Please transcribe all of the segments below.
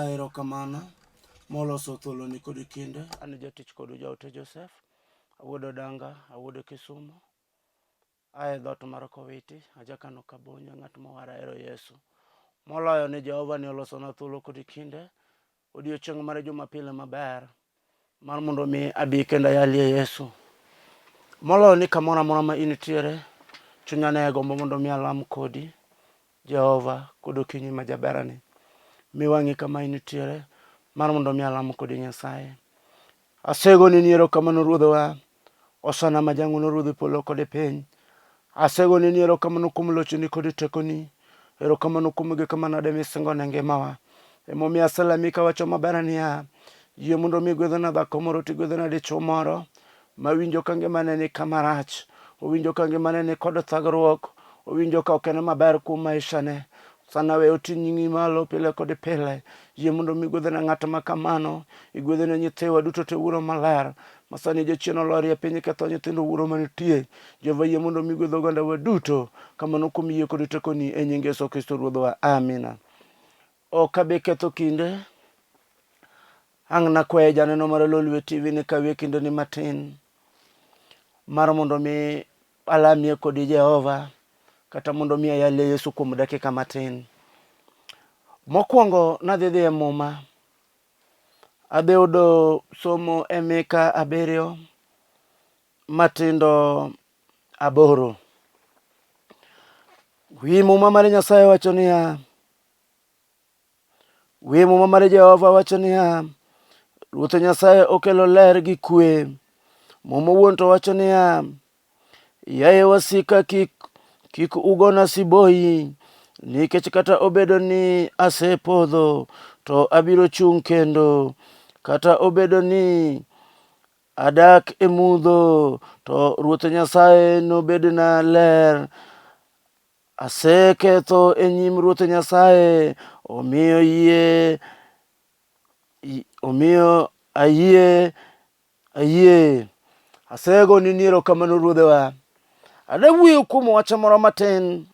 Nyasaye erokamano moloso thuoloni kod kinde. An jatich kodu Jaote Joseph, awuod Odanga, awuod Kisumo, ae dhoot mar Kowiti, ajakano Kabonyo, ng'at mowar ahero Yesu. Moloyo ni Jehova ni olosona thuolo kod kinde, odiochieng' mar Jumapil maber mar mondo mi abi kendo ayalie Yesu. Moloyo ni kamoro amora ma intiere, chunya ne gombo mondo mi alam kodi Jehova kod okinyi ma jaberani. Mi wang'i kama intiere mar mondo mi alam kodi Nyasaye. Asegoni ni erokamano Ruodhwa, Hosana ma jang'wono Ruodh polo kod piny. Asegoni ni erokamano kuom lochni kod tekoni. Erokamano kuom gik manade misingo ne ngimawa. Emomiyo aselami kawacho maber niya, yie mondo mi gwedhna dhako moro to igwedhna dichwo moro mawinjo ka ngimane ni kama rach, owinjo ka ngimane ni kod thagruok, owinjo ka ok en maber kuom maishane. Sana we oting' nyingi malo pile kod pile. Yie mondo mi igwedhna ng'at ma kamano, igwedhna nyithiwa duto te Wuoro Maler, ma sani jachien olorie piny ketho nyithindo Wuoro manitie. Jehova yie mondo mi igwedh ogandawa duto, kamano kuom yie kod tekoni e nying Yesu Kristo Ruodhwa. Amina. Ok abi ketho kinde. Ang' nakwaye janeno mar Lolwe TV ni kawie kindeni matin mar mondo mi alamie kodi Jehova kata mondo mi ayalie Yesu kuom dakika matin. Mokwongo nadhi dhi e Muma, adhi yudo somo e Mika abiriyo matindo aboro. Wi Muma mar Nyasaye wacho niya, Wi Muma mar Jehova wacho niya, Ruoth Nyasaye okelo ler gi kwe. Muma owuon to wacho niya, Yaye wasika kik kik ugona siboi, nikech kata obedo ni asepodho, to abiro chung' kendo. Kata obedo ni adak e mudho, to Ruoth Nyasaye nobedna ler. Aseketho e nyim Ruoth Nyasaye, omiyo yie, omiyo ayie, ayie. Asegoni ni erokamano Ruodhewa. Adwa wuoyo kuom wach moro matin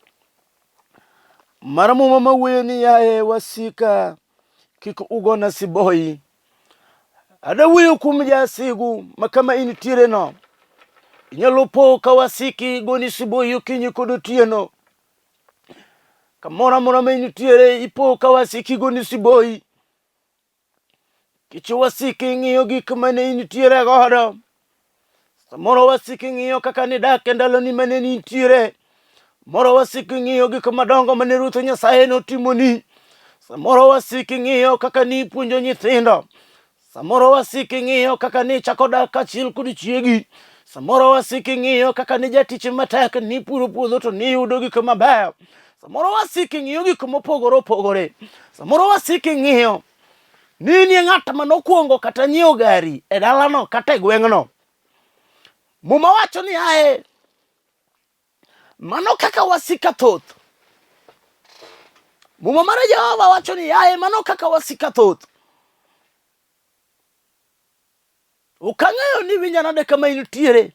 mar muma mawuoyo ni yaye wasika kik ugona siboi. Adwa wuoyo kuom jasigu ma kama intiere no. Inyalo po ka wasiki goni siboi okinyi kod otieno. Kamoro amora ma intiere ipo ka wasiki goni siboi. Kech wasiki ng'iyo gik mane intiere godo. Samoro wasiki ng'iyo kaka nidak e ndaloni mane nintiere. Moro wasiki ng'iyo gik madongo mane Ruoth Nyasaye notimoni. Samoro wasiki ng'iyo kaka nipuonjo nyithindo. Samoro wasiki ng'iyo kaka nichako dak kaachiel kod chiegi. Samoro wasiki ng'iyo kaka ni jatich matek nipuro puodho to niyudo gik mabeyo. Samoro wasiki ng'iyo gik mopogore opogore. Samoro wasiki ng'iyo ni in e ng'at ma nokwongo kata nyiewo gari e dalano kata e gweng'no. Muma wacho ni ae mano kaka wasika thoth. Muma mar Jehova wacho ni yaye mano kaka wasika thoth. Ok ang'eyo ni winja nade kama intiere.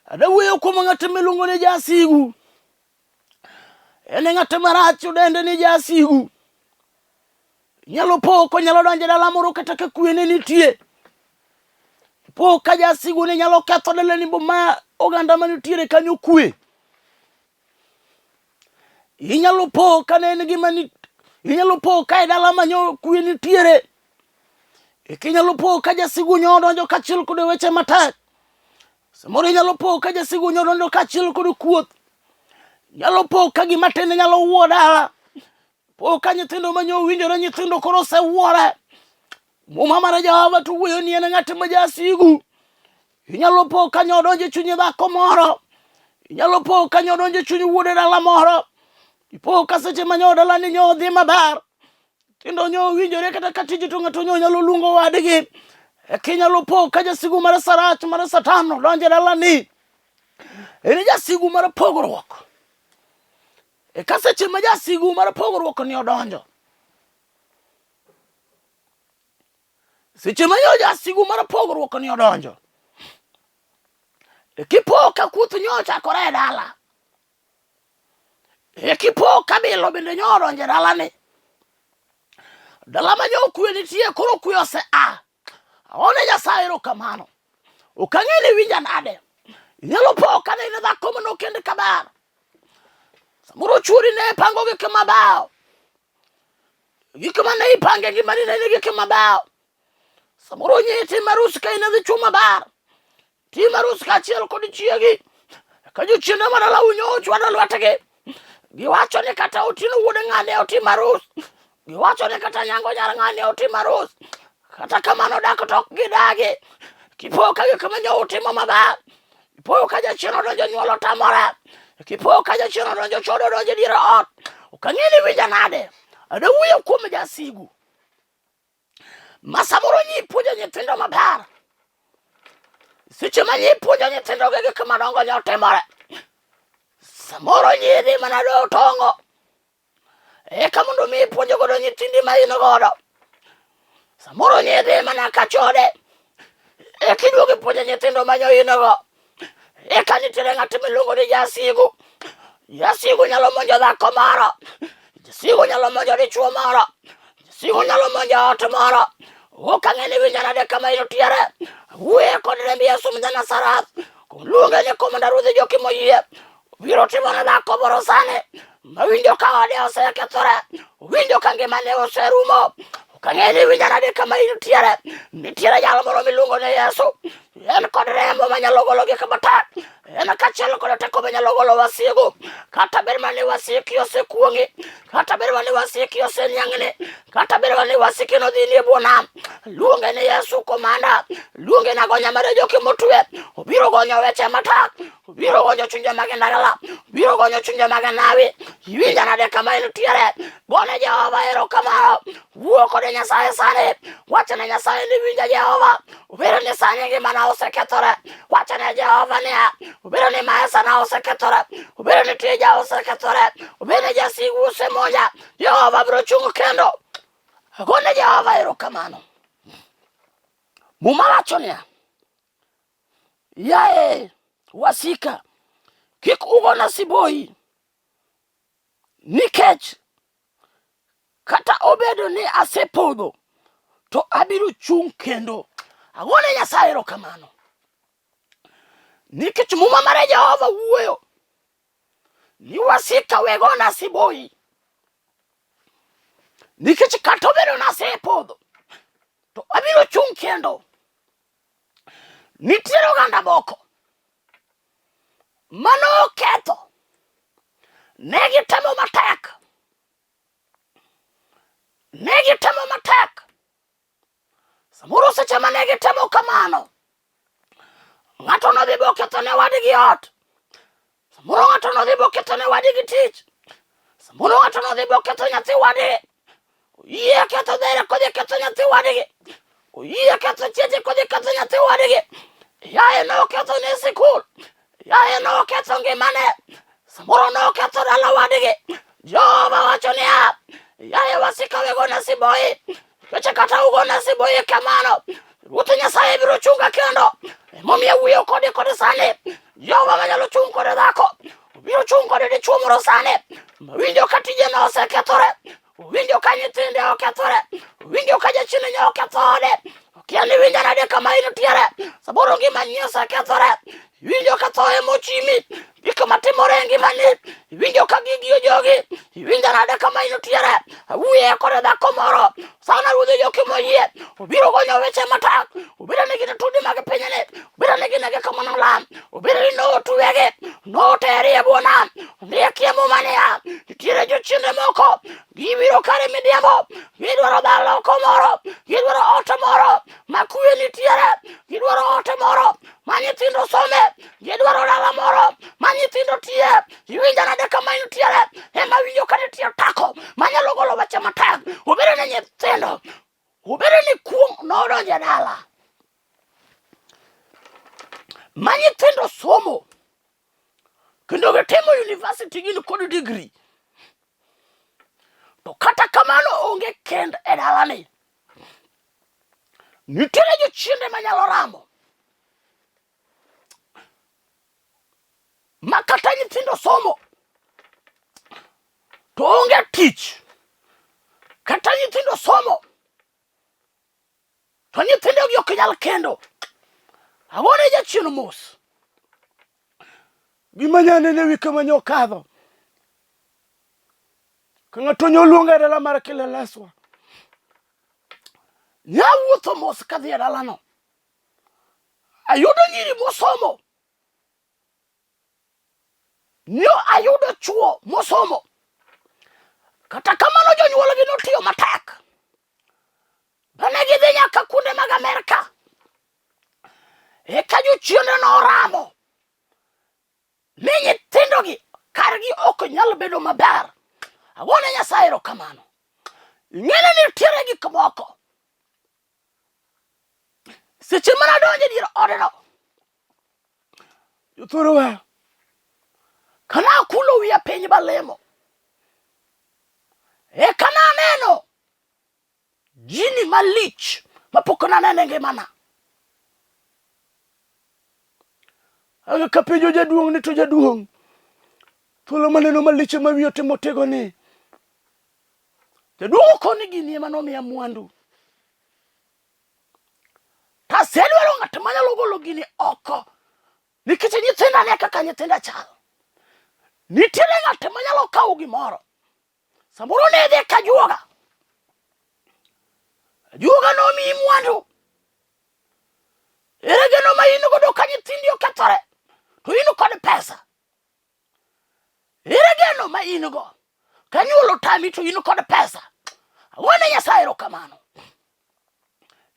Ada wuoyo kuom ng'at miluongo ni jasigu. En e ng'at marach odende ni jasigu. Inyalo po konyalo donjo e dala moro kata ka kwe ne nitie. Po ka jasigu ne nyalo ketho dalani ma oganda manitiere kanyo kwe. Inyalo po ka ne en gima ni inyalo po ka e dala manyo kwe nitiere. Ikinyalo po ka jasigu nyo odonjo kaachiel kod weche matek. Samoro inyalo po ka jasigu nyo odonjo kaachiel kod kuoth. Inyalo po ka gima tin nyalo wuo dala. Po ka nyithindo ma nyo winjore nyithindo koro osewuore. Muma mar Jehova to wuoyo ni en ng'at ma jasigu. Inyalo po ka nyo odonjo e chuny dhako moro. Inyalo po ka nyo odonjo e chuny wuod dala moro. Ipo ka seche ma nyo dalani nyo odhi maber. Nyithindo nyo winjore kata ka tiji to ng'ato nyo nyalo luongo wadgi. Eka inyalo po ka jasigu mar sarach mar Satan odonjo e dalani. En jasigu mar pogruok. Eka seche ma jasigu mar pogruok ni odonjo, seche ma yo jasigu mar pogruok ni odonjo, e kipo ka kuoth nyo ochakore e dala, e kipo ka bilo bende nyo odonjo e dalani. Dala ma nyo kwe nitie koro kwe ose a. Aone Nyasaye erokamano. Ok ang'e ni iwinja nade. Inyalo po ka ne in dhako mane okend kabar. Samoro chuori ne pango gik mabeyo. Gik mane ipango e ngimani ne gin gik mabeyo. Samoro nyi itimo arus ka in e dichwo maber. Tim arus kaachiel kod chiegi. Ka jochiende ma dalau nyo ochwado lwetgi. Giwacho ni kata Otieno wuod ng'ane otim arus. Giwacho ni kata Nyango nyar ng'ane otim arus. Kata kamano dak to ok gidagi. Kipo ka gik ma nyo utimo maber. Kipo ka jachien odonjo nyuol otamore. Kipo ka jachien odonjo chode odonjo e dier ot. Ok ang'e ni iwinja nade. Adawuoyo kuom jasigu. Ma samoro nyi puonjo nyithindo maber. Seche ma nyi puonjo nyithindo gi gik madongo nyo timore. Samoro nyi dhi mana do tong'o. Eka mondo mi ipuonjo godo nyithindi ma in godo. Samoro nyi dhi mana ka chode. Eka iduogo ipuonjo nyithindo ma nyo in go. Eka nitiere ng'at miluongo ni jasigu. Jasigu nyalo monjo dhako moro. Jasigu nyalo monjo dichuo moro. Jasigu nyalo monjo ot moro. Ok ang'e ni winjo nade kama intiere. Wuoye kod remb Yesu ma Nazareth. Luonge ni komanda ruodh joki moyie. Biro timo ne dhako moro sani mawinjo ka ode osekethore, winjo ka ngimane oserumo. Ok ang'e ni winjo nade kama intiere. Nitiere jal moro miluongo ni Yesu. En kod rembo manyalo golo gik matek. En kaachiel kod teko manyalo golo wasigu. Kata bed mana ni wasiki osekuong'i, kata bed mana ni wasiki oseniang'ni, kata bed mana ni wasiki nodhini e bwo nam. Luonge ni Yesu komanda, luonge ni agonya mar joki motwe. Obiro gonyo weche matek, Obiro gonyo chunje mag ndagla, obiro gonyo chunje mag nawi. Iwinja nade kama intiere? Gone Jehova erokamano. Wuo kode Nyasaye sani. Wachne Nyasaye ni winja Jehova. Obiro ni sani ngimana osekethore. Wachne Jehova niya, obiro ni maesana osekethore. Obiro ni tija osekethore. Obiro ni jasigu osemonja. Jehova biro chung' kendo. Gone Jehova erokamano. Muma wacho niya, Yaye wasika, kik ugona siboi, nikech kata obedo ni asepodho to abiro chung' kendo. Agone Nyasaye erokamano nikech muma mare Jehova wuoyo ni wasika wegona siboi, nikech kata obedo ni asepodho to abiro chung' kendo. Nitiere oganda moko mane oketho, ne gitemo matek, ne gitemo matek. Samoro seche mane gitemo kamano, ng'ato nodhi boketho ne wadgi ot, samoro ng'ato nodhi boketho ne wadgi tich, samoro ng'ato nodhi boketho nyathi wadgi. Oyie ketho dhere kodhi ketho nyathi wadgi. Oyie ketho chiege kodhi ketho nyathi wadgi. Yaye noketho ne sikul. Yaye noketho ngimane. Samoro noketho dala wadgi. Jehova wacho niya, yaye wasika wegona siboi. Nikech kata ugona siboi kamano, Ruoth Nyasaye biro chunga kendo. Emomiyo awuoyo kode kode sani. Jehova manyalo chung' kode dhako. Obiro chung' kode dichuo moro sani. Winjo ka tijene osekethore. Winjo ka nyithinde okethore. Winjo ka jachien ne oketho ode. Okia ni winjo nade kama intiere. Samoro ngimani osekethore. Iwinjo ka tho ema ochimi. Gik matimore e ngimani. Iwinjo ka gigi ojogi. Iwinjo nade kama intiere. Awuoye kod dhako moro. Sana ruodhe joki moyie. Obiro gonyo weche matek. Obiro ni gin tudi mag pinyni. Obiro ni gin gik manolam. Obiro ni notwegi. Notere e bwo nam. Ondikie muma niya, nitiere jochiende moko. Gibiro kare midhiambo. Gidwaro dhalo moro. Gidwaro ot moro ma kwe nitiere. Gidwaro ot moro ma nyithindo some. Gidwaro dala moro ma nyithindo tiye. Iwinjo nade kama intiere? Ema winjo ka nitie tako manyalo golo weche matek. Obedo ni nyithindo, obedo ni kuong' nodonjo e dala ma nyithindo somo kendo gitimo university gin kod degree to kata kamano onge kend e dalani. Nitiere jochiende manyalo ramo ma kata nyithindo somo to onge tich. Kata nyithindo somo to nyithindogi ok nyal kendo. Agone jachien mos. Gima nyanene wi kama nyokadho. Ka ng'ato nyoluonga e dala mar Kileleswa. Nyawuotho mos kadhi e dalano. Ayudo nyiri mosomo. Nyo ayudo chuo mosomo. Kata kamano jonyuolgi notiyo matek. Bane gidhi nyaka kuonde mag Amerka. Eka jochiende noramo ni nyithindogi kargi ok nyal bedo maber. Agone Nyasaye erokamano. Ing'eni nitiere gik moko. Seche mana donjo e dier odno, jothurwa, kana akulo wiya piny balemo, eka naneno gini malich mapok naneno e ngimana. Aga kapenjo jaduong' ni to jaduong', thuolo maneno malich ma wiye otimo tego ni. Jaduong' okoni gini ema nomiya mwandu. Tasedwaro ng'at manyalo golo gini oko nikech nyithinda ne kaka nyithinda chal. Nitiere ng'at manyalo kawo gimoro. Samoro ne idhi ka juoga. Juoga nomiyi mwandu. Ere geno ma in godo ka nyithindi okethore to in kod pesa. Ere geno ma in go ka nyuol otami to in kod pesa. Agone Nyasaye erokamano.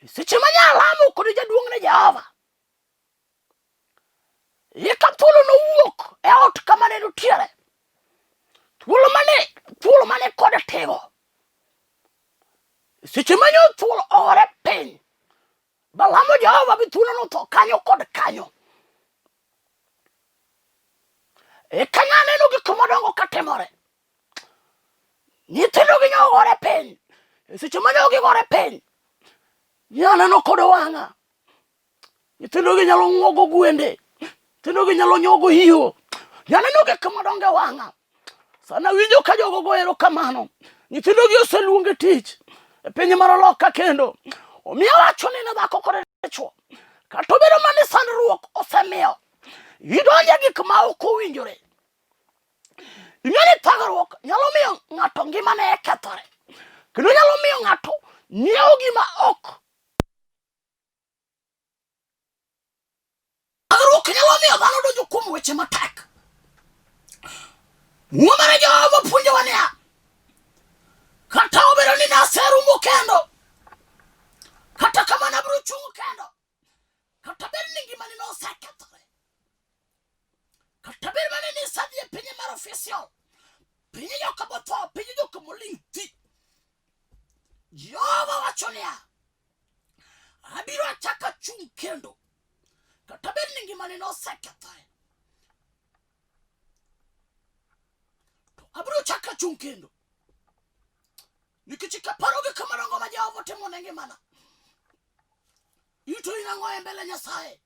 Seche ma nyalamo kod jaduong' ne Jehova, eka thuolo nowuok e ot kama ne nitiere. Thuolo mane kod tigo. Seche ma nyo thuolo ogore piny, balamo Jehova bi thuolo notho kanyo kod kanyo. Eka naneno gik madongo katimore. Nyithindo gi nyogore piny. E seche ma nyogigore piny, nyaneno kod wang'a. Nyithindo gi nyalo ng'ogo gwende. Nyithindo gi nyalo nyogo hiyo. Nyaneno gik madongo e wang'a. Sana winjo ka jogo go erokamano. Nyithindo gi oseluong e tich e piny mar loka kendo. Omiyo awacho ni ne dhako kod dichwo. Kata obedo mana ni sandruok osemiyo idonjo e gik ma ok owinjore. Ing'e ni thagruok nyalo miyo ng'ato ngimane kethore. Kendo nyalo miyo ng'ato nyiewo gima ok Thagruok nyalo miyo dhano donjo kuom weche matek. Muma mar Jehova puonjowa niya, kata obedo ni naserumo kendo, kata kamano abiro chung' kendo, kata bed ni ngimani nosekethore, kata bed mana ni isedhi e piny mar official, piny joka motho, piny joka moling' thi. Jehova wacho niya, abiro achako achung' kendo kata bed ni ngimane nosekethore to abiro chako achung' kendo nikech kaparo gik madongo ma Jehova otimo ne ngimana ito in ang'o e mbele Nyasaye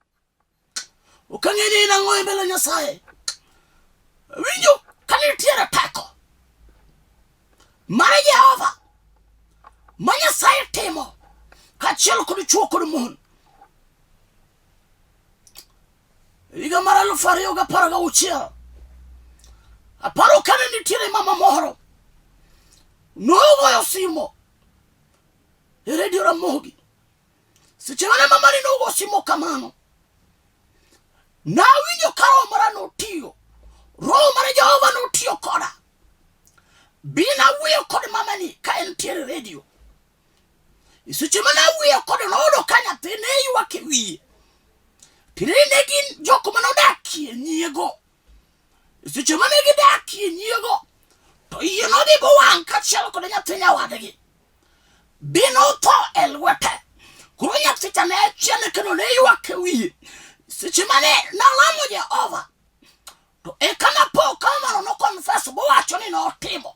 Ok ang'e ni in ang'o e mbele Nyasaye. Winjo ka nitiere teko mar Jehova ma Nyasaye timo kaachiel kod chwo kod mon. Higa mar 2016 aparo kane nitiere mama moro nogoyo simo e redio Ramogi. Seche mane mamani nogo simo kamano, nawinjo ka roho mara notiyo, roho mar Jehova notiyo koda. Bi nawuoyo kod mamani ka entiere redio. Seche mane awuoyo kode noyudo ka nyathi ne ywak e wiye. Tiende ne gin jok mane odakie nyiego. Seche mane gidakie nyiego, to iye nodhi bowang' kaachiel kod nyathi nyawadgi. Bi notho e lwete. Koro nyathi cha ne chiene kendo ne ywak e wiye. Seche mane nalamo Jehova, to eka napo ka mano nokonfes bowacho ni notimo.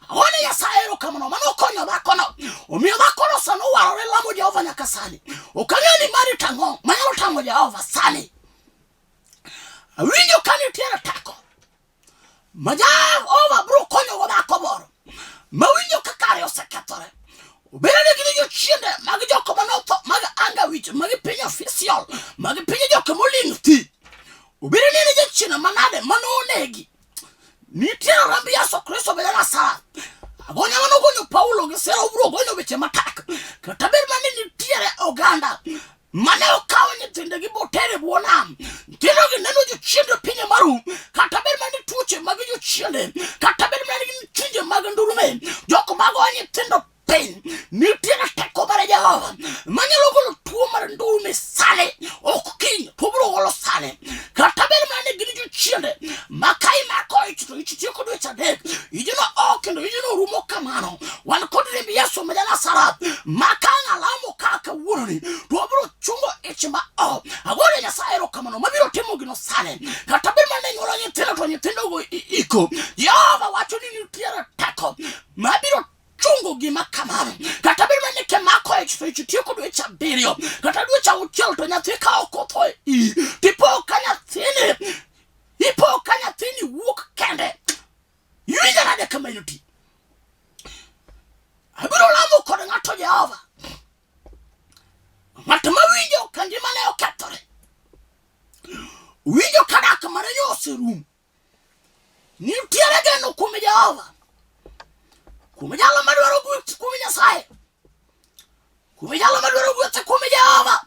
Agone Nyasaye erokamano mano okonyo dhakono. Omiyo dhakono sani owarore lamo Jehova nyaka sani. Ok ang'eyo ni mari tang'o manyalo tang'o Jehova sani. Awinjo ka nitiere teko ma Jehova biro konyogo dhako moro. Mawinjo ka kare osekethore. Obedo ni gin jochiende mag jok manotho, mag anga wich, mag piny official, mag piny jok moling' thi. Obedo ni en jachien manade manonegi. Nitie ramb Yesu Kristo bende Nazareth. Agonya mano gonyo Paulo gi Sila obiro gonyo weche matek. Kata bed mana ni nitiere oganda mane okawo nyithindegi botere e bwo nam. Nyithindogi neno jochiende pinye maru. Kata bed mana ni tuoche mag jochiende. Kata bed mana ni gin chunje mag ndulume. Jok mago nyithindo piny. Nitiere teko mar Jehova manyalo golo tuo mar ndulme sani, ok kiny, to obiro golo sani. Kata bed mana ni gin jochiende ma ka imako ich to ich tieko dweche adek, ijno ok kendo ijno rumo kamano. Wan kod remb Yesu ma ja-Nazareth ma ka ng'alamo ka kawuononi to wabiro chungo ich ma o. Agone Nyasaye erokamano mabiro timo gino sani. Kata bed mana ni nyuolo nyithindo to nyithindogo iko. Jehova wacho ni nitiere teko mabiro chungo gima kamano kata bed mana ni kimako ich to ich tieko dweche abiriyo kata dweche auchiel to nyathi ka ok otho e iyi tipo ka nyathini ipo ka nyathini wuok kende iwinjo nade kama inoti abiro lamo kod ng'ato Jehova ng'at mawinjo ka ngimane okethore winjo ka dak mare nyo oserumo Nitiere geno kuom Jehova, kuom jalo madwaro gweth kuom Nyasaye, kuom jalo madwaro gweth kuom Jehova.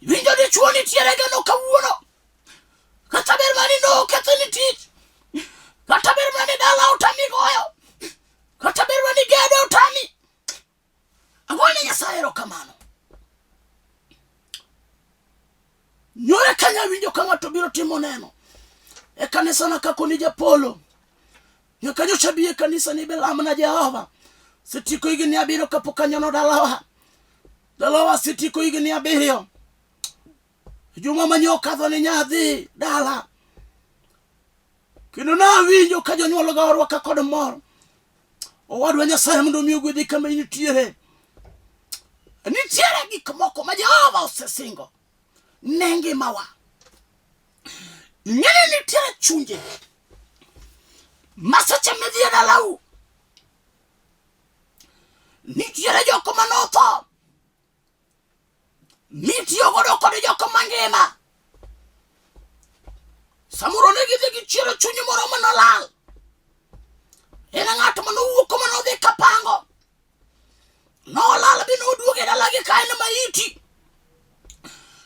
Winjo dichuo nitiere geno kawuono, kata ber mani nokethoni tich, kata ber mani dala otami goyo, kata ber mani gedo otami. Agone Nyasaye erokamano. Nyore kanya winjo ka ng'ato biro timo neno e kanisana kako ni japolo. Nyaka nyocha bi e kanisa ni be lamna Jehova. Setieko higni abiriyo kapok anyono dalawa. Dalawa setieko higni abiriyo. Juma mane okadho ni nyadhi dala. Kendo nawinjo ka jonyuolga orwaka kod mor. Owadwa Nyasaye mondo omi ogwedhi kama intiere. Nitiere gik moko ma Jehova osesingo ne ngimawa. Ing'eni nitiere chunje ma seche midhi e dalau nitiere jok manotho mitiyo godo kod jok mangima. Samoro ne gidhi gichiero chuny moro manolal. En ng'at manowuok kuma nodhi kapango. Nolal bi noduogo e dalagi ka en maiti.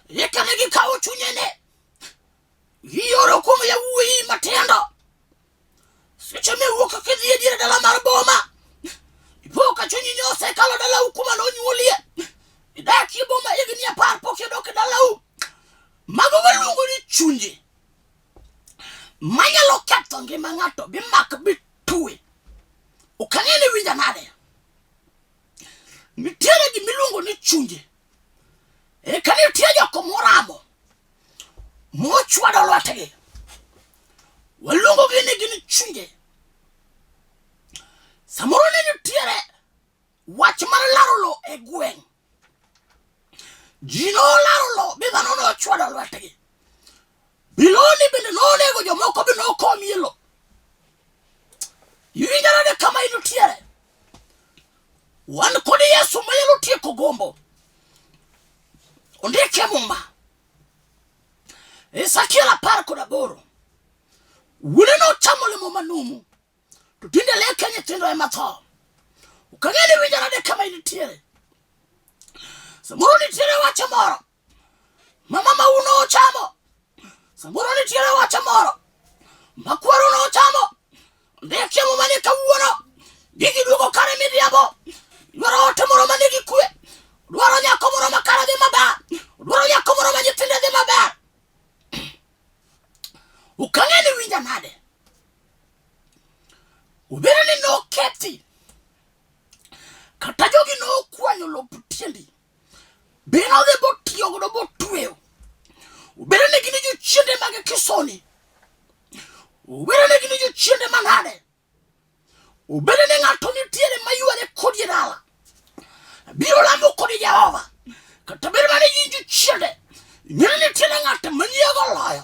Eka ne gikawo chunyene. Gioro kuom yawuoyi matindo. Seche miwuok kidhi e dier dala mar boma, ipo ka chunyi ne osekalo dalau kuma nonyuolie. Idak e boma higni apar pok idok e dalau. Mago waluongo ni chunje manyalo ketho ngima ng'ato bi mak bi twe. Ok ang'e ni winja nade. Nitiere gimiluongo ni chunje. Eka nitie jok moramo mochwado lwetgi. Waluongogi ni gin chunje. Samoro ne nitiere wach mar laro lo e gweng'. Ji nolaro lo bi dhano nochwado lwetgi. Biloni bende nonego jomoko bi nokomie lo. Iwinjo nade kama intiere? Wan kod Yesu manyalo tieko gombo. Ondike Muma. Ezekiel 18. Wuone nochamo olemo manumu, to tinde leke nyithindo ema tho. Ok ang'e ni winjo nade kama intiere. Samoro nitiere wach moro ma mamau nochamo. Samoro nitiere wach moro ma kweru nochamo. Ndik chiemo mane kawuono. Gigi duogo kare midhiambo. Dwaro ote moro ma nigi kwe. Dwaro nyako moro ma kare dhi maber. Dwaro nyako moro ma nyithinde dhi maber. Ok ang'e ni winja nade. Obedo ni nokethi kata jogi nokwanyo lop tiendi be nodhi botiyo godo botweyo. Obedo ni gin jochiende mag kisoni. Obedo ni gin jochiende manade. Obedo ni ng'ato nitiere mayware kodi e dala. Biro lamo kodi Jehova. Kata bedo mana ni in jochiende. Ing'eyo ni nitiere ng'at manyiego loyo.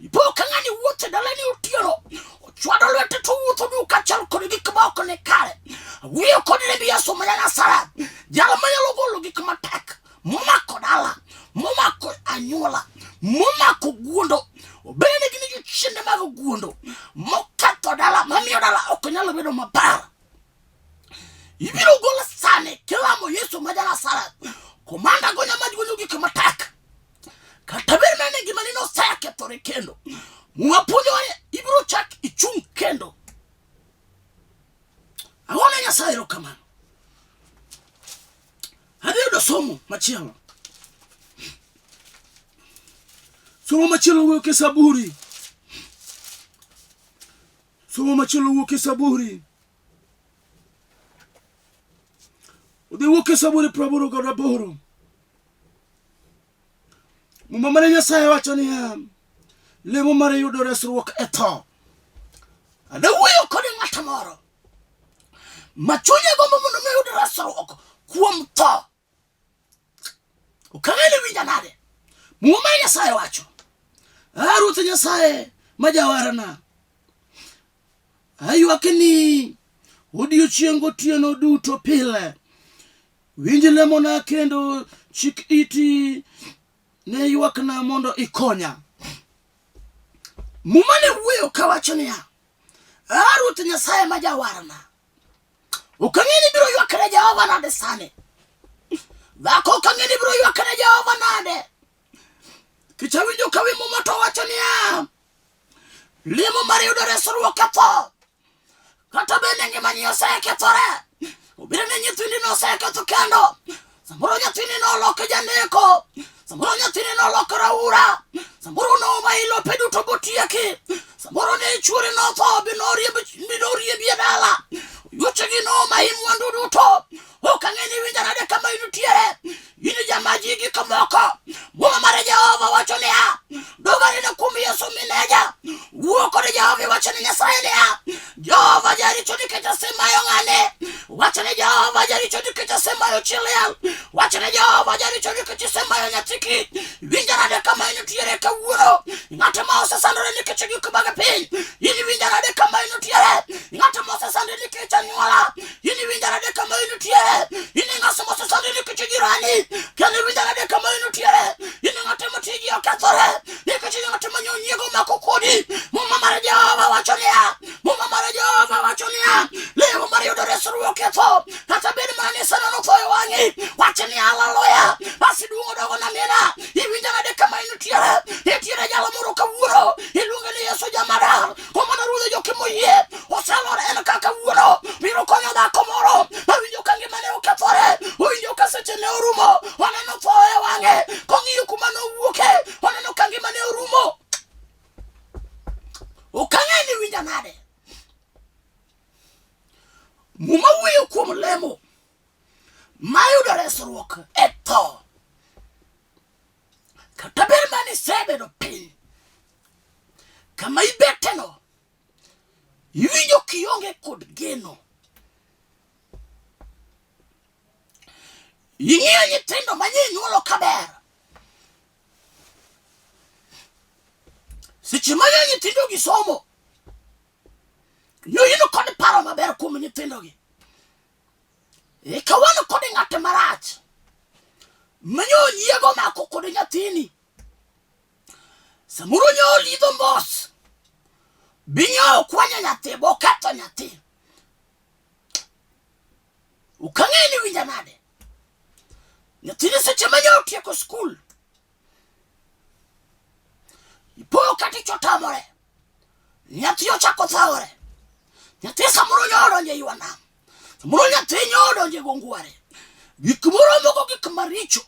Ipo ka ng'ani wuotho e dalani otieno, ochwado lwete to owuotho duk kachal kod gik ma ok ni kare. Awuoyo kod remb Yesu ma Nazareth, jal manyalo golo gik matek momako dala, momako anyuola, momako guondo, obed ni gin jochiende mag guondo moketho dala, mamiyo dala ok nyal bedo maber. Ibiro gol sani kilamo Yesu ma Janazareth. Komanda gonya maj gonyo gik matek. Kata bed mana ni ngimani nosekethore kendo. Muma puonjowa ni ibiro chak ichung' kendo. Agone Nyasaye erokamano. Adhi yudo somo machielo. Somo machielo wuok e Saburi. Somo machielo wuok e Saburi. Odhi wuok e Saburi 88. Muma mane Nyasaye wacho niya, lemo mar yudo resruok e tho. Adawuoyo kod ng'at moro ma chunye gombo mondo mi oyud resruok kuom tho. Ok ang'eyo ni winja nade. Muma mar Nyasaye wacho, A Ruoth Nyasaye ma jawarna, aywak ni odiechieng' gotieno duto pile. Winj lemona kendo chik iti ne ywakna mondo ikonya. Muma ne wuoyo kawacho niya, A Ruoth Nyasaye ma jawarna, Ok ang'e ni biro ywak ne Jehova nade sani. Dhako ok ang'e ni biro ywak ne Jehova nade. Kech awinjo ka wi muma to wacho niya, lemo mar yudo resruok e tho. Kata bende ngimani osekethore. Obiro ni nyithindi noseketho kendo. Samoro nyathini noloko janeko. Samoro nyathini noloko raura. Samoro nomayi lope duto botieki. Samoro ne chuori notho bi noriembi e dala. Yuochegi nomayi mwandu duto. Ok ang'e ni iwinjo nade kama intiere. In jamaji gik moko. Muma mar Jehova wacho niya, Dog anene kuom Yesu mineja. Wuo kod Jehova iwacho ni Nyasaye niya, Jehova jaricho nikech asemayo ng'ane. Wacho ni Jehova jaricho nikech asemayo chi liel. Wacho ni Jehova jaricho nikech isemayo nyathiki. Winjo nade kama intiere kawuono? Ng'at ma osesandore nikech gik mag piny. In iwinjo nade kama intiere? Ng'at ma osesandore nikech anyuola. In iwinjo nade kama intiere? In ng'at ma osesandore nikech jirani. Kendo iwinjo nade kama intiere? In ng'at ma tiji okethore nikech ng'at ma nyiego mako kodi. Muma mar Jehova wacho niya, Muma mar Jehova wacho niya, lemo mar yudo resruok e tho, kata bed mana ni sano notho e wang'i, wach ni haleluya. Basi duong' odogo na mina, iwinjo nade kama intiere? Nitiere jalo moro kawuono, iluonge ni Yesu Jamadar, komano ruodhe jokimoyie, oselor en ka kawuono, biro konyo dhako moro mawinjo ka ngimane okethore, owinjo ka sechene orumo, oneno tho e wang'e, kong'iyo kuma nowuoke, oneno ka ngimane orumo. Ok ang'e ni winja nade. Muma wuoyo kuom lemo mayudo resruok e tho. Kata ber mane isebedo piny kama ibeteno, iwinjo kionge kod geno. Ing'iyo nyithindo manye inyuolo kaber Seche ma nyithindogi somo, nyo in kod paro maber kuom nyithindogi. Eka wan kod ng'at marach manyo nyiego mako kod nyathini. Samoro nyo olidho mos, bi nyo okwanyo nyathi boketho nyathi. Ok ang'eyo ni winja nade. Nyathini seche ma nyo otieko skul, ipo ka tich otamore, nyathi ochako thawore, nyathi samoro nyo odonjo e ywa nam, samoro nyathi nyo odonjo e gongware, gik moromogo gik maricho,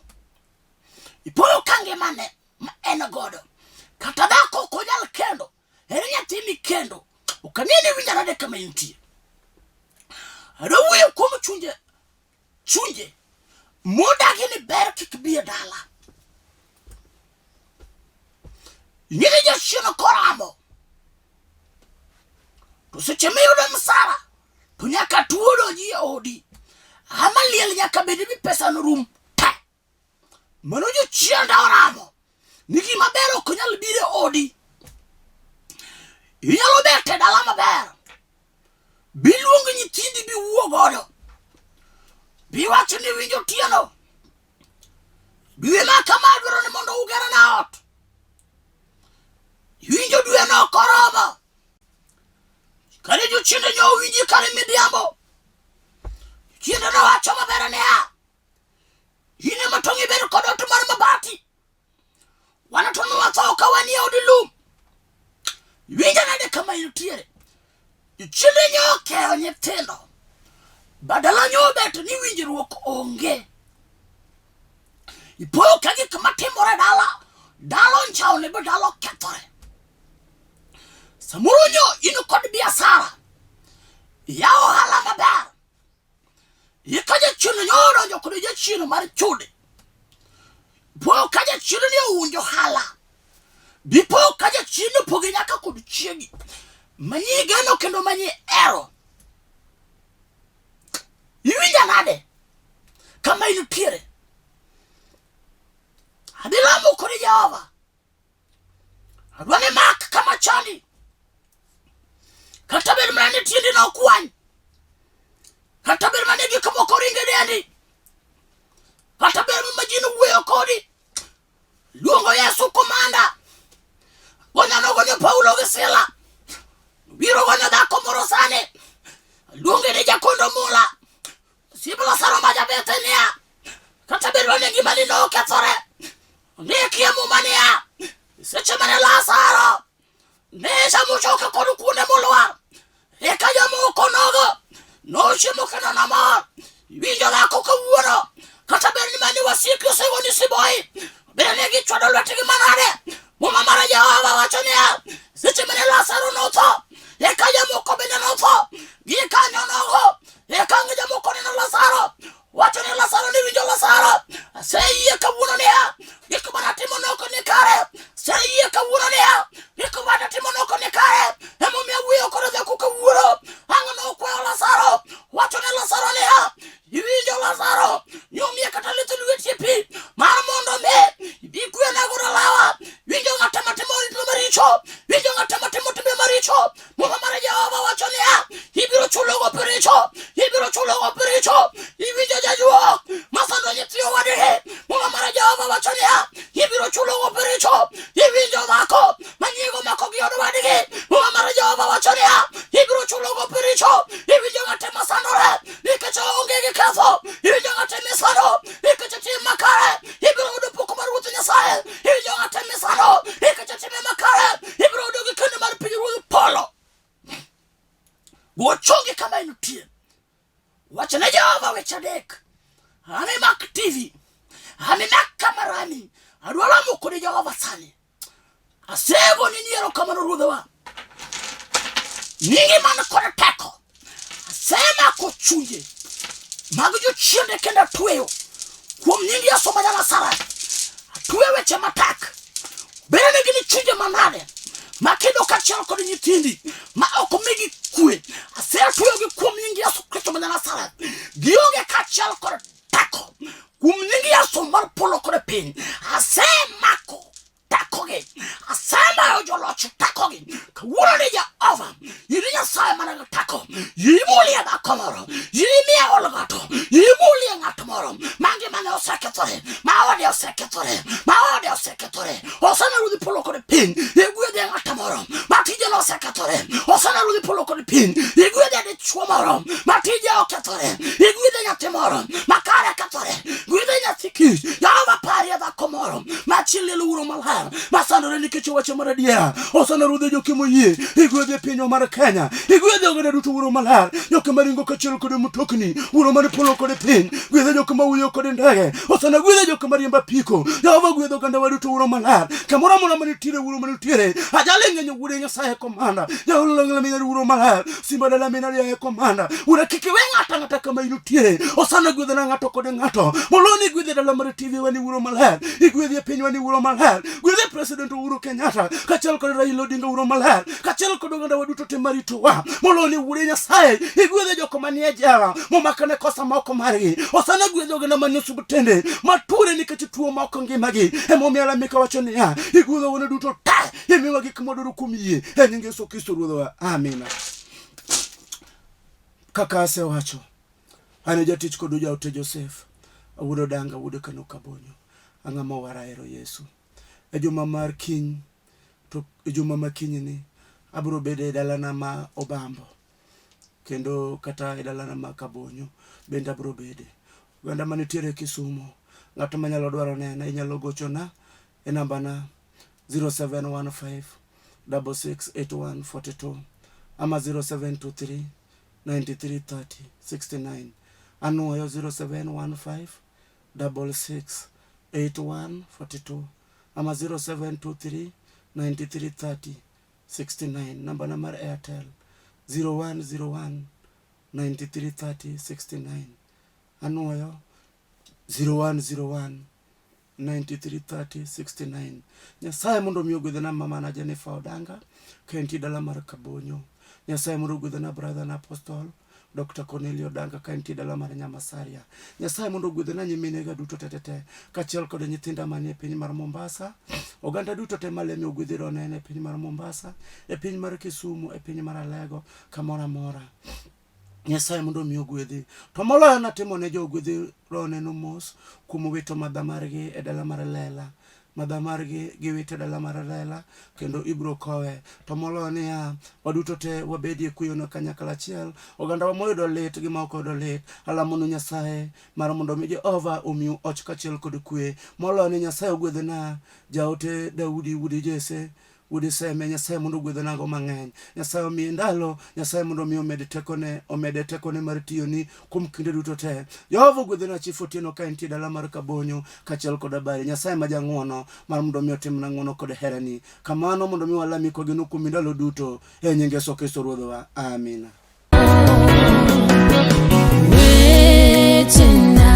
ipo ka ngimane ma en godo, kata dhako ok onyal kendo, en nyathi mikendo, ok ang'e ni winja nade kama intie. Adwa wuoyo kuom chunje chunje modagi ni ber kik bi e dala. Ing'e ni jachien koramo to seche miyudo msara to nyaka tuo donji e odi ama liel nyaka bed ni pesa norum te. Mano jochiende oramo. Ni gima ber ok nyal biro e odi. Inyalo bet e dala maber. Biluong nyithindi biwuo godo. Biwach ni winjo otieno. Dwe ma kama adwaro ni mondo ugerna ot. Iwinjo dwe no ok oromo. Kane jochiende nyo owinji kare midhiambo. Jochiende nowacho maber niya, in ema tong' ibedo kod ot mar mabati. Wan to nwatho ka wanie od lum. Iwinjo nade kama intiere? Jochiende nyo okeyo nyithindo. Badala nyo obet ni winjruok onge. Ipoyo ka gik matimore dala, dala onchawne be dala okethore. Samoro nyo in kod biasara, iyawo ohala maber. Eka jachien nyo odonjo kod jachien mar chode. Po ka jachien ni owinjo ohala. Dipo ka jachien opogi nyaka kod chiegi. Manyi geno kendo manyi ero. Iwinja nade? Kama intiere. Adhi lamo kod Jehova. Adwa ni mak kama chandi. Kata bed mana ni tiendi nokwany. Kata bed mana ni gik moko ringe dendi. Kata bed mana ji nowuoyo kodi. Luongo Yesu komanda. Gonya nogonyo Paulo gi Sila. Biro gonyo dhako moro sani. Luonge ni jakondo mula. Sibla saro ma ja-Bethania. Kata bed ni ngimani nokethore. Ndikie Muma niya, seche mane Lazaro ne chamo choke kod kuonde molwar, eka jomoko nogo nochiemo kendo nomor. Iwinjo dhako kawuono, kata bed ni mane wasiki osegoni siboi, bed ni gichwado lwetgi manade, Muma mar Jehova wacho niya, seche mane Lazaro notho, eka jomoko bende notho. Gikanyo nogo, eka ang' jomoko neno Lazaro, wacho ni Lazaro ni winjo Lazaro, aseyie kawuono niya, gik mane atimo noko ni kare, aseyie kawuono niya, gik mane atimo noko ni kare, emomiyo awuoyo kod dhako kawuono. Ang' nokwayo Lazaro, wacho ne Lazaro niya, iwinjo Lazaro, nyumie kata lith lweti e pi mar mondo mi ikwe nago lawa. Winjo ng'at matimo timbe maricho, winjo ng'at matimo timbe maricho. Muma mar Jehova wacho niya, ibiro chulo gope richo, ibiro chulo gope richo. Iwinjo jajuok masando nyithi owadgi. Muma mar Jehova wacho niya, ibiro chulo gope richo. Iwinjo dhako manyiego mako gi od wadgi. Muma mar Jehova wacho niya, ibiro chulo gope richo. Iwinjo ng'ate masandore nikech onge gi ketho. Iwinjo ng'ate misando nikech tim makare. Ibiro yudo pok mar Ruoth Nyasaye. Iwinjo ng'ate misando nikech time makare. Ibiro yudo gi kendo mar pinyruodh polo. Go chongi kama intie. Wach ne Jehova weche adek. Ami mak TV. Ami mak kamarani. Adwa lamo kod Jehova sani. Asego ni erokamano ruodhawa. Nyingi man kod teko. Asemako chunje mag jochiende kendo atweyo kuom nying Yesu ma Janazareth. Atweyo weche matek. Bende ne gin chunje manade makedo kaachiel kod nyithindi ma ok migi kwe. Asetweyogi kuom nying Yesu Kristo ma Janazareth. Gionge kaachiel kod teko kuom nying Yesu mar polo kod piny. Asemako tekogi, asemayo joloch tekogi. Kawuono ni Jehova, in Nyasaye man gi teko, imulie dhako moro, imiye ol ng'ato, imulie ng'at moro ma ngimane osekethore, ma ode osekethore, ma ode osekethore. Hosana ruodh polo kod piny, igwedhe ng'at moro ma tijene osekethore. Hosana ruodh polo kod piny, igwedhe dichwo moro ma tije okethore, igwedhe nyathi moro ma kare kethore, gwedhe nyathi kich. Jehova parie dhako moro ma chi liel wuoro maler ma sandore nikech owacho mar adiera. Hosana ruodhe joke moyie, igwedhe pinywa mar Kenya, igwedhe oganda duto wuoro maler, joke maringo kaachiel kod mtokni, wuoro mar polo kod piny, gwedhe joke mawuoyo kod ndege. Hosana gwedhe joke mariembo apiko. Jehova gwedho oganda wa duto wuoro maler, kamoro amora manitiere wuoro manitiere. Ajali ng'eny wuode Nyasaye komanda, jaolong'la minya wuoro maler, simba dala mina riaye komanda. Wuora kik iwe ng'ato ang'ata kama intiere. Hosana gwedhona ng'ato kod ng'ato. Moloni gwedhe dala mar TV wani wuoro maler, igwedhi e pinywa ni wuoro maler. Gwedhe President Uhuru Kenyatta kaachiel kod Raila Odinga Wuoro Maler kaachiel kod oganda wa duto te maritowa. Moloyo ni Wuode Nyasaye igwedhe joko manie jela momakane kosa ma ok margi. Osana gwedhe oganda manie osiptende matuore nikech tuo ma ok ngimagi. Emomiyo Alamika wacho niya, igwedho wuone duto te, imiwa gik mwadwaro kuom yie e nying Yesu Kristo Ruodhwa. Amina. Kaka asewacho, an e jatich kod jaote Joseph, awuod Odanga, wuod Kano Kabonyo, ang'ama owara ahero Yesu. E juma mar kiny to e juma ma kinyni abiro bedo e dalana ma Obambo kendo kata e dalana ma Kabonyo bende abiro bede. Oganda manitiere Kisumo, ng'at manyalo dwaro nena inyalo gochona e nambana 0715 668142 ama 0723 93 30 69. Anuoyo 0715 66 81 42 ama 0723 93 30 69. Nambana mar Airtel 0101 93 30 69. Anuoyo 0101 93 30 69. Nyasaye mondo omi ogwedhna mamana Jennifer Odanga ka entie dala mar Kabonyo. Nyasaye mondo ogwedhna brother na Apostle Dr. Cornelio Odanga ka entie dala mar Nyamasaria. Nyasaye mondo ogwedhna nyiminega duto te te te kaachiel kod nyithinda manie piny mar Mombasa. Oganda duto te maleme ogwedhiro onene e piny mar Mombasa, e piny mar Kisumu, e piny mar Alego, kamoro amora. Nyasaye mondo omi ogwedhi. To moloyo natimo ne jogwedhi roho neno mos kuom wito madha margi e dala mar Lela. Madha margi giwito e dala mar Lela kendo ibiro kowe. To moloyo niya, waduto te wabedie kuyono kanyakla achiel. Ogandawa moyudo lit gi ma ok oyudo lit, alamonu Nyasaye mar mondo mi Jehova omiu och kaachiel kod kwe. Moloyo ni Nyasaye ogwedhna jaote Daudi wuod Jesse Wuod Seme, Nyasaye mondo ogwedhnago mang'eny. Nyasaye omiye ndalo, Nyasaye mondo omi omed tekone, omede tekone mar tiyoni kuom kinde duto te. Jehova ogwedhna Chief Otieno ka entie dala mar Kabonyo kaachiel kod Abari. Nyasaye ma jang'wono mar mondo omi otimna ng'wono kod herani. Kamano mondo omi walami kwageno kuomi ndalo duto e nying Yesu Kristo Ruodhwa. Amina. Wechena.